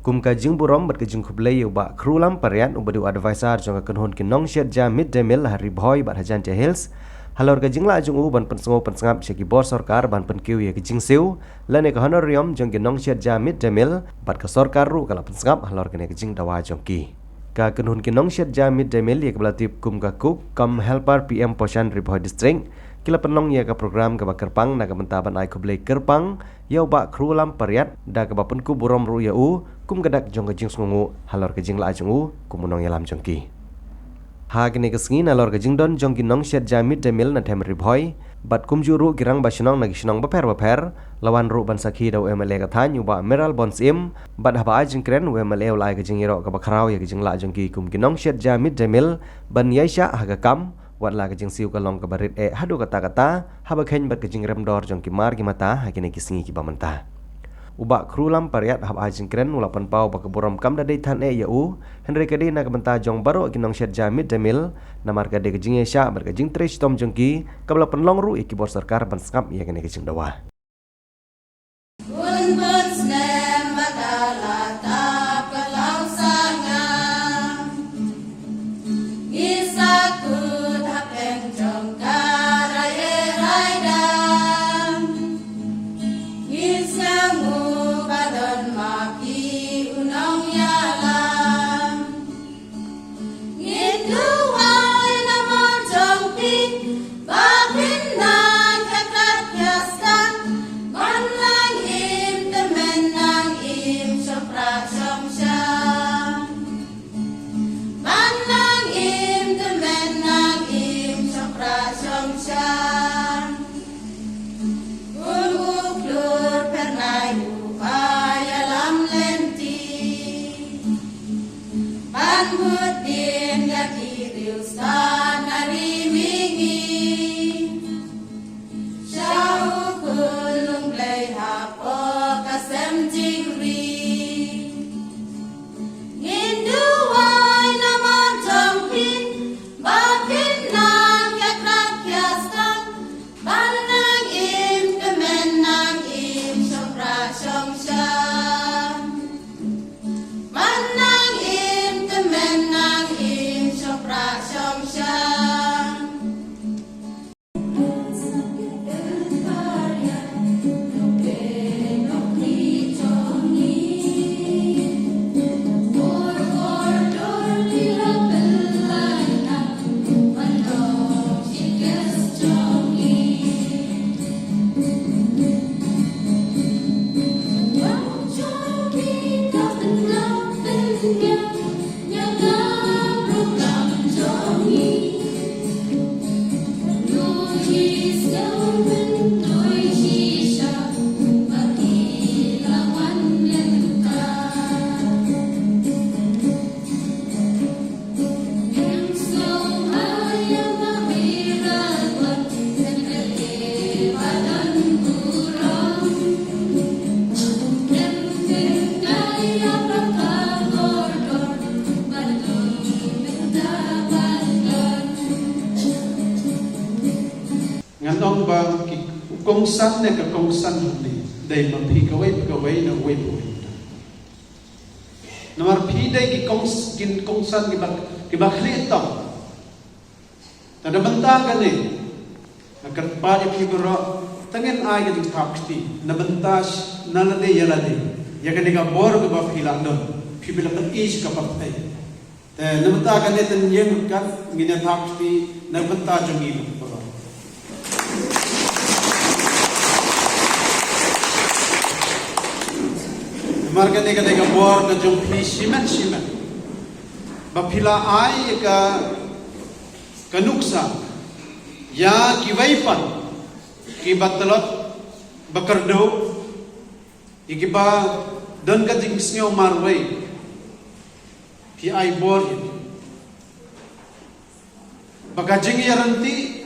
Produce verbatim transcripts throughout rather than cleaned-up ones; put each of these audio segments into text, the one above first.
Kum ka jingburom bad ka jingkhublei ïa u Bah Khrulam Pariat, uba dei u advisor jong ka kynhun ki nongshet ja Mid Day Meal ha Ri Bhoi bad ha Jaintia Hills, halor ka jinglah jong u ban pynsngew pynsngap sha ki bor sorkar ban pynkiew ïa ka jingsiew lane ka honorarium jong ki nongshet ja Mid Day Meal, bad ka sorkar ruh ka la pynsngap halor kane ka jingdawa jong ki. Ka kynhun ki nongshet ja Mid Day Meal, ïa kaba la tip kum ka Cook cum Helper P M Poshan Ri Bhoi District, ki la pynlong ïa ka program kaba kyrpang na ka bynta ban ai khublei kyrpang ïa u Bah Khrulam Pariat, da kaba pynkup burom ruh ïa u kum ka dak jong ka jingsngewnguh halor ka jinglah jong u kum u nongïalam jong ki. Ha kane ka sngi, nalor ka jingdon jong ki nongshet ja Mid Day Meal na them Ri Bhoi bad kumjuh ruh ki rangbah shnong na ki shnong bapher bapher, la wan ruh ban sakhi da u M L A ka thaiñ, u Bah Mayralborn Syiem, bad haba ai jingkren, u M L A u la ai ka jingïaroh kaba khraw ïa ka jinglah jong ki kum ki nongshet ja Mid Day Meal ban ïaishah ha ka kam, wat la ka jingsiew ka long kaba rit eh haduh katta katta, haba kheiñ bad ka jingrem dor jong ki mar ki mata ha kine ki sngi kiba mynta. U Bah Khrulam Pariat haba ai jingkren u la pynpaw ba ka burom kam da dei than eh ïa u, hynrei ka dei na ka bynta jong baroh ki nongshet ja Mid Day Meal, namar ka dei ka jingïaishah bad ka jingtrei shitom jong ki kaba la pynlong ruh ïa ki bor sorkar ban sngap ïa kane ka jingdawa. Bun bun snem ba ka la tap ka law sangam, ngi sa kut hapdeng jong ka rai rai dam. Ngi sngewnguh ba don ma phi u nongïalam. Ngin duwai namar jong phi, ba phin nang ïa krat ïa sdang, ban nang im tymmen nang im shongpra shongshang. Ban nang im tymmen nang im shongpra shongshang. Kum u khlur phyrnai u ba ïalam lynti. Ban bud dien ïa ki riewstad na ri mihngi. Sha u khun u Blei hapoh ka sem jingri. Ngin duwai namar jong phi, ba phin nang ïa krat ïa sdang, ban nang im tymmen nang im shongpra shongshang. Ban nang im tymmen nang im shongpra shongshang. Ngan ong ba ki, u kongsan ne ka kongsan ne dei ma phi kawei pa kawei ne uwei pa uwei. Namar phi dei ki kongs-, ki kongsan kiba, kiba khlieh tam. Te na bynta kane, nga kyrpad ïa phi baroh, te ngin ai ka jingthap kti na bynta sh-, na lade ïa lade, ïa kane ka bor kaba phi la don, phi ba la pyni sha ka pyrthei. Te na bynta kane te ngin ïa kat, ngin ïa thap kti na bynta jong ngi baroh. Namar kane ka dei ka bor ka jong phi shimet shimet, ba phi la ai ka, ka nuksa ïa kiwei pat kiba tlot, ba kyrduh, ïa kiba don ka jingsngew marwei. Phi ai bor ïa ki, ba ka jingïaryntih,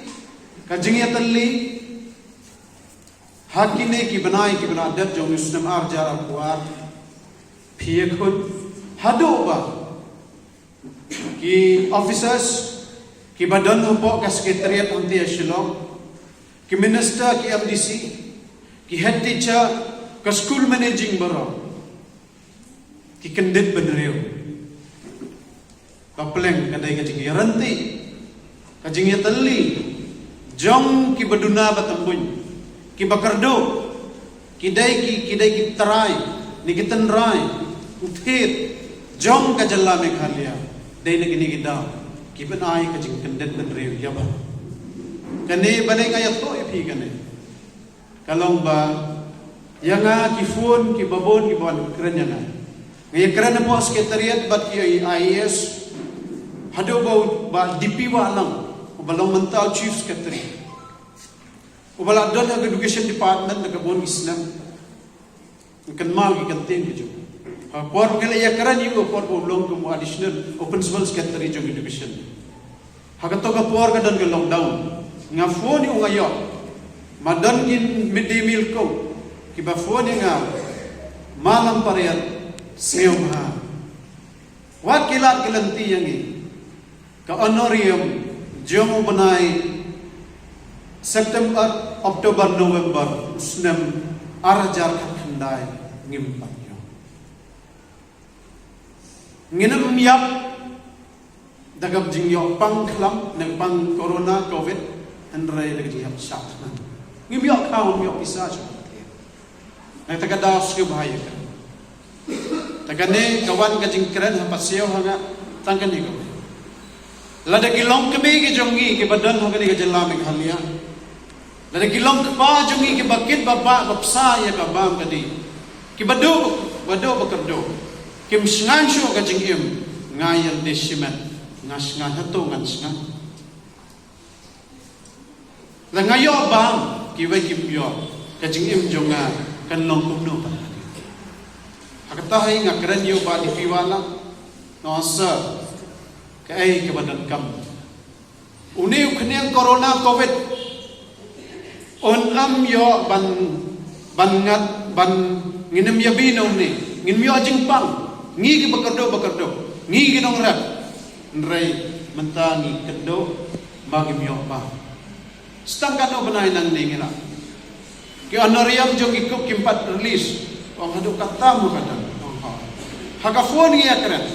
ka jingïatylli ha kine ki bnai kiba la dep jong u snem ar hajar arphew ar, phi ïakhun haduh ba ki officers kiba don hapoh ka secretariat hangtei ha Shillong, ki minister, ki M D C, ki head teacher, ka school managing baroh, Ki kyndit bynriew. Ba pleng ka dei ka jingïarynti, ka jingïatylli jong kiba duna ba tymbuin, kiba kyrduh, ki dei ki, ki dei ki trai, ne ki tynrai, u thied jong ka jylla Meghalaya. Dei na kine ki daw ki pynai ka jingkyndit bynriew ïa ba. Kane ba dei nga ïathuh ïa phi kane. Ka long ba ïa nga ki phone kiba bun kiba wan kren ïa nga. Nga ïakren hapoh secretariat bad ki I A S, haduh ba, ba D P Wahlang, uba long mynta u chief secretary, uba la don ha ka education department da ka bun ki snem. Nga kynmaw ki kyntien ki jong u ha por nga la ïakren ïa u, ha por ba u long kum u additional, u principal secretary jong education. Ha kato ka por ka don ka lockdown. Nga phone ïa u, nga ïoh, ma don ki midday meal cook kiba phone ïa nga, malam pariat sngewbha. Wat ki lad ki lynti ïa ngi. Ka honorarium jong u bnai September, October, November u snem ar hajar khatkhyndai ngim pat ïoh. Ngin ym ïap da ka jingïoh pang khlam, ne pang corona, covid, hynrei da ka jingïap shah khnang. Ngim ïoh khaw, ngim ïoh pisa shuh. Na kata ka daw sngewbha ïa ka. Ta kane ka wan ka jingkren ha pasiaw ha nga tang kane ka. Lada ki longkmie ki jong ngi kiba don ha kane ka jylla Meghalaya, lada ki longkpa jong ngi kiba kit ba bah ba bsa ïa ka bam ka dih, kiba duh ba duh ba kyrduh, kim shngaiñ shuh ka jingim, nga ïa lade shimet, nga shngaiñ hato ngan shngaiñ. Lada nga ïoh bam, kiwei kim ïoh, ka jingim jong nga kan long kumno pat. Ha kata hi nga kren ïa u Bah D P Wahlang, nga ong sir, kaei kaba donkam. Une u khñiang corona covid un ym ïoh ban, ban ngat, ban, ngin ym ïa bynta une, ngin ym ïoh jingpang. Ngi kiba kyrduh ba kyrduh, ngi ki nongrep. Hynrei mynta ngi kynduh ba ngim ïoh bam. Sa tang katno bnai nangne ngi la, ki honorarium jong ki cook kim pat release. Ong haduh katta mo ka don. Ong ha. Ha ka phone ngi ïakren.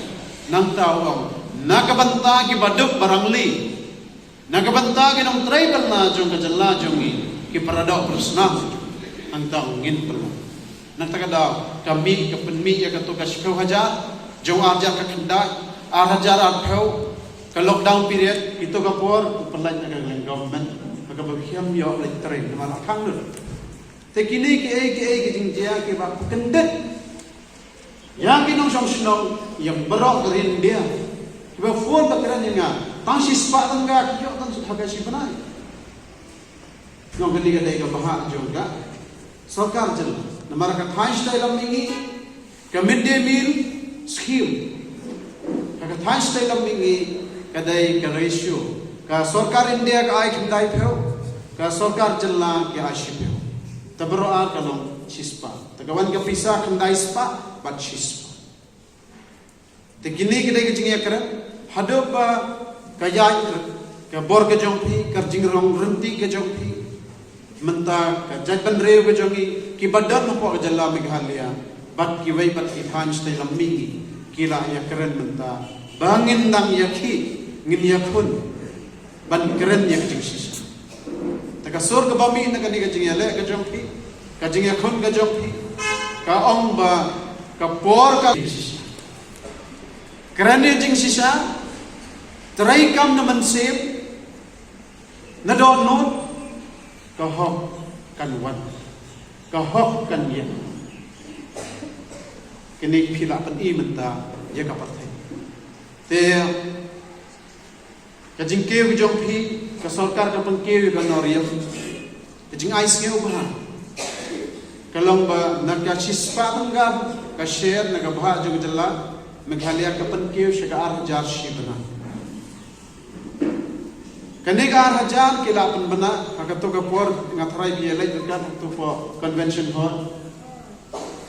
Nangta ong na ka bynta kiba duk ba rangli, na ka bynta ki nongtrei bylla jong ka jylla jong ngi, ki paradoh prasnam, hangta ngin pynlong. Na kata ka daw ka mih, ka pynmih ïa kato ka shiphew hajar jong ar hajar khatkhyndai, ar hajar arphew, ka lockdown period, kito ka por u pynlait na ka liang government, ha kaba kham ïoh leit trei namar la khang lut. Te kine kiei kiei ki jingjia kiba pynkyndit ïa ki nongshong shnong, ïa baroh ka ri India. Kiba phone ba kren ïa nga, tang shispah tyngka ki ïoh tang shi, ha ka shi bnai. Nong kane ka dei ka bhah jong ka sorkar jylla. Namar ka thaiñ shatei lam mihngi, ka midday meal scheme, ka, ka thaiñ shatei lam mihngi ka dei ka ratio. Ka sorkar India ka ai khyndaiphew, ka sorkar jylla ka ai shiphew. Ta baroh ar ka long shispah. Ta ka wan ka pisa khyndaispah bad shispah. Te kine ki dei ka jingïakren haduh ba ka ïaid ka bor ka jong phi, ka jingrong rynti ka jong phi. Mynta ka jaitbynriew ka jong ngi kiba don hapoh ka jylla Meghalaya bad kiwei pat ki thaiñ shatei lam mihngi ki la ïakren mynta ba ngin dang ïakhih, ngin ïakhun ban kren ïa ka jingshisha. Te ka sur kaba mih na kane ka jingïaleh ka jong phi, ka jingïakhun ka jong phi, ka ong ba ka por ka jingshisha. Kren ïa jingshisha, treikam na mynsiem, na dohnud, ka hok kan wan, ka hok kan ïeng. Kine phi la pyni mynta ïa ka pyrthei. Te ka jingkiew ka jong phi, ka sorkar ka pynkiew ïa ka honorarium. Ka jingai sngewbha ka long ba na ka shispah tyngka ka share na ka bhah jong ka jylla Meghalaya ka pynkiew sha ka ar hajar shi bnai. Kane ka ar hajar ki la pynbna ha kato ka por nga tharai ki ïaleit ryngkat ha kato ka convention hall.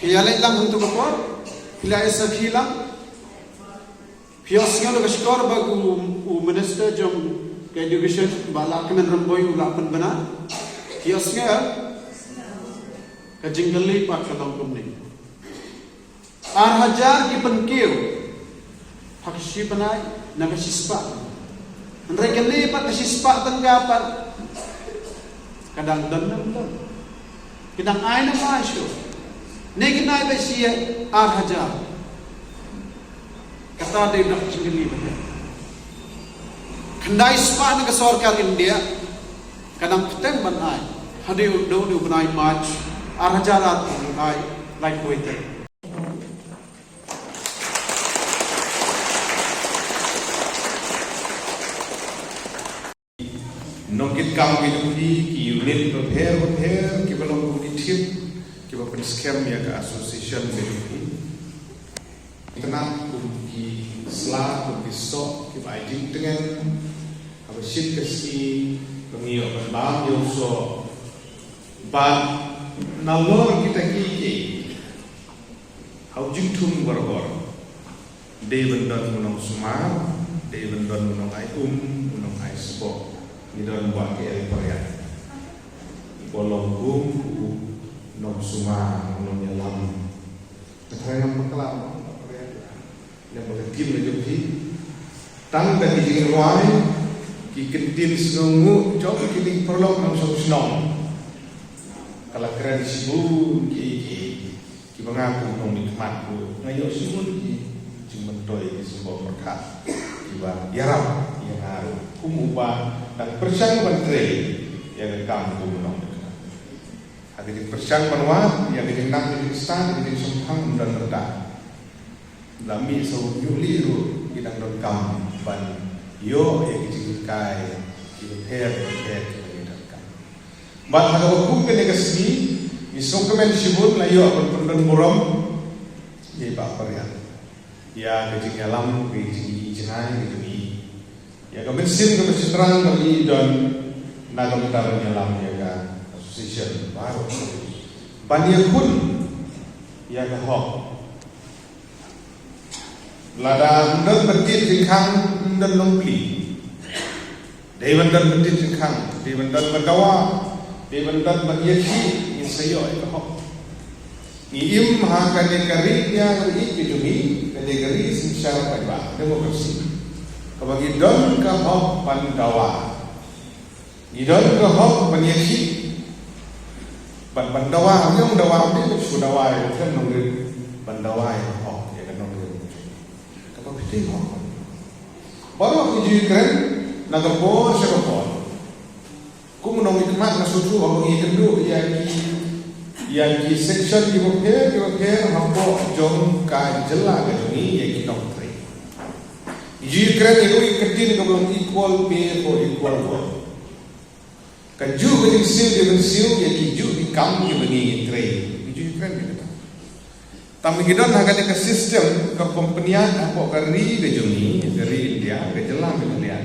Ki ïaleit lang ha kato ka por, ki la ïasakhi lang. Phi ïohsngew da ka shkor ba u, u minister jong ka education, Bah Lahkmen Rymbui u la pynbna. Phi ïohsngew? Ka jingkylli pat ka long kumne. Ar hajar ki pynkiew ha ka shi bnai na ka shispah. Hynrei kane pat ka shispah tyngka pat ka dang don ne ym don. Ki dang ai ne ym ai shuh. Ne kine ba shi ar hajar. Kata dei ba dang jingkylli ba heh. Khyndai spah na ka sorkar India ka dang kyrteng ban ai. Hadien u dei u bnai March ar hajar arphew, ai laiphew wei tarik. Nongkitkam ki jong phi, ki unit bapher bapher kiba long kum ki thep kiba pynskhem ïa ka association ka jong phi. Itynnad kum ki sla, kum ki soh kiba ai jingtngen haba shit ka sngi, ba ngi ïoh ban bam ïa u soh. Bad nalor kita kiei kiei, ha u jingthung baroh baroh, dei ban don u nongsumar, dei ban don u nongai um, u nongai sboh. Ngi don ba ki el pariat, ba long kum u nongsumar, u nongïalam. Nga tharai ngam bakla, u nongpariat. Lem bad ka team ka jong phi. Tang da ki jingrwai, ki kyntien sngewnguh jong ki dieng paralok nongshong shnong, ka la kren shibun kiei kiei kiba nga kum u nongmihkhmat ruh nga ïoh shibun ki jingmyntoi, ki symboh pyrkhat kiba ïarap ïa nga ruh kum uba dang pyrshang ban trei ïa ka kam kum u nongmihkhmat. Ha ka jingpyrshang ban wad ïa ka jingnang, ka jingstad, ka jingshemphang, ym don mynta. La mih sa u hynñiew lieh ruh ngi dang donkam ban ïoh ïa ki jinghikai kiba pher bapher kiba ngi donkam. Bad ha kaba kum kane ka sngi, ngi sngewkmen shibun la ïoh ban pyndonburom ïa i Bah Pariat ïa ka jingïalam, ka jingïohi jngai ka jong i, ïa ka mynsiem kaba shynrang kaba i don na ka bynta ban ïalam ïa ka association baroh, ban ïakhun ïa ka hok. Lada ym don ba tied jingkhang, ym don longpli. Dei ban don ba tied jingkhang, dei ban don ba dawa, dei ban don ba ïakhih, ngin sa ïoh ïa ka hok. Ngi im ha kane ka ri India kaba ïeit ka jong ngi, kane ka ri synshar paidbah, democracy, kaba ngi don ka hok ban dawa. Ngi don ka hok ban ïakhih. Ban, ban dawa, ngi ong dawa, ngi ong shu dawa ïa ka nongrim, ban dawa ïa ka hok ïa ka nongrim. Kaba phi tip hok. Baroh ngi ju ïakren na ka por sha ka por. Kum u nongmihkhmat nga sngewthuh ba ngi ïakynduh ïa ki, ïa ki section kiba pher kiba pher hapoh jong ka jylla ka jong ngi, ïa ki nongtrei. Ngi ju ïakren ïa kawei ka ktien kaba long equal pay for equal work. Kajuh ka jingsiew, ka jingsiew ïa kijuh ki kam kiba ngi ngi trei. Ngi ju ïakren ïa kata. Tang ba ngi don ha kane ka system ka company hapoh ka ri ka jong ngi, ka ri India, ka jylla Meghalaya.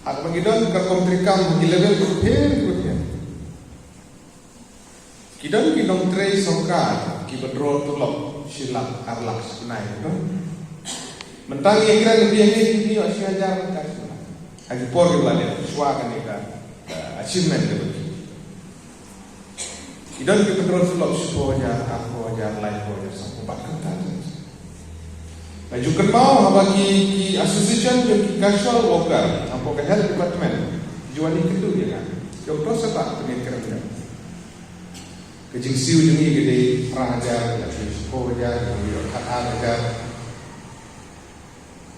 Ha kaba ngi don ka rukom treikam ha ki level kiba pher kiba pher. Ki don ki nongtrei sorkar kiba draw tulop shi lak ar lak shi bnai, ki don. Mynta ngi ïakren ïa ngi, ngi ïoh shi hajar mynta shi bnai. Ha ki por kiba la dep shuwa kane ka, ka achievement kaba ngi. Ki don kiba draw tulop shiphew hajar, arphew hajar, laiphew hajar, sawphew, bad kumta. Nga ju kynmaw haba ki, ki association jong ki casual worker hapoh ka health department ki ju wan ïakynduh ïa nga. Ki ong to sa ba pynïakren ïa ka jingsiew jong ngi ka dei phra hajar, ka dei shiphew hajar, ka dei khatar hajar.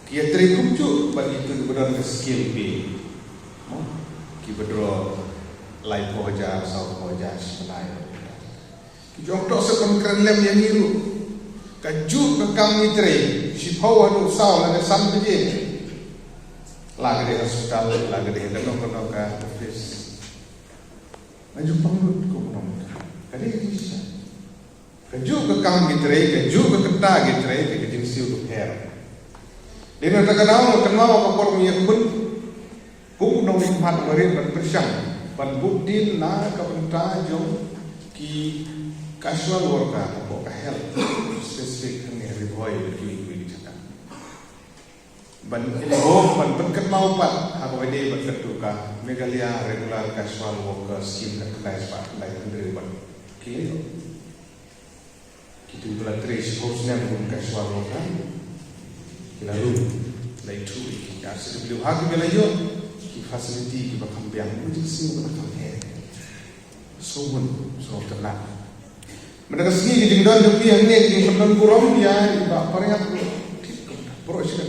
Ki ïatrei kumjuh bad kito kiba don ka scale pay. Mo? Kiba draw laiphew hajar, sawphew hajar shi bnai. Ki ju ong to sa pynïakren lem ïa ngi ruh. Kajuh ka kam ngi trei, shiphew haduh saw lane san baje. La ka dei hospital, la ka dei kano kano ka office. Nga ju pang lut kum u nongmihkhmat. Ka dei ka jingshisha. Kajuh ka kam ngi trei, kajuh ka kynta ngi trei, ka jingsiew ka pher. Dei na kata ka daw nga kynmaw ha ka por ngi ïakhun, kum u nongmihkhmat nga rit ban pyrshang ban bud dien na ka bynta jong ki casual worker hapoh ka health specific hangne ha Ri Bhoi bad kiwei kiwei ki jaka. Ban involve, ban pynkynmaw pat ha kaba ïadei bad kato ka Meghalaya Regular Casual Worker Scheme, ka khyndai spah khyndai hynriew bad ki, kito kiba la Pei shiphew snem kum ka Shwa Rota ki la rung, la ithuh ïa ki R C W ha kiba la ïoh ki facility kiba kham biang, emergency ba la kham heh. Sngewbha sngewtynnat. Mynta ka sngi ki jingdon jong phi hangne ki jingpyndon burom ïa i Bah Pariat ruh thik kumta. Baroh shi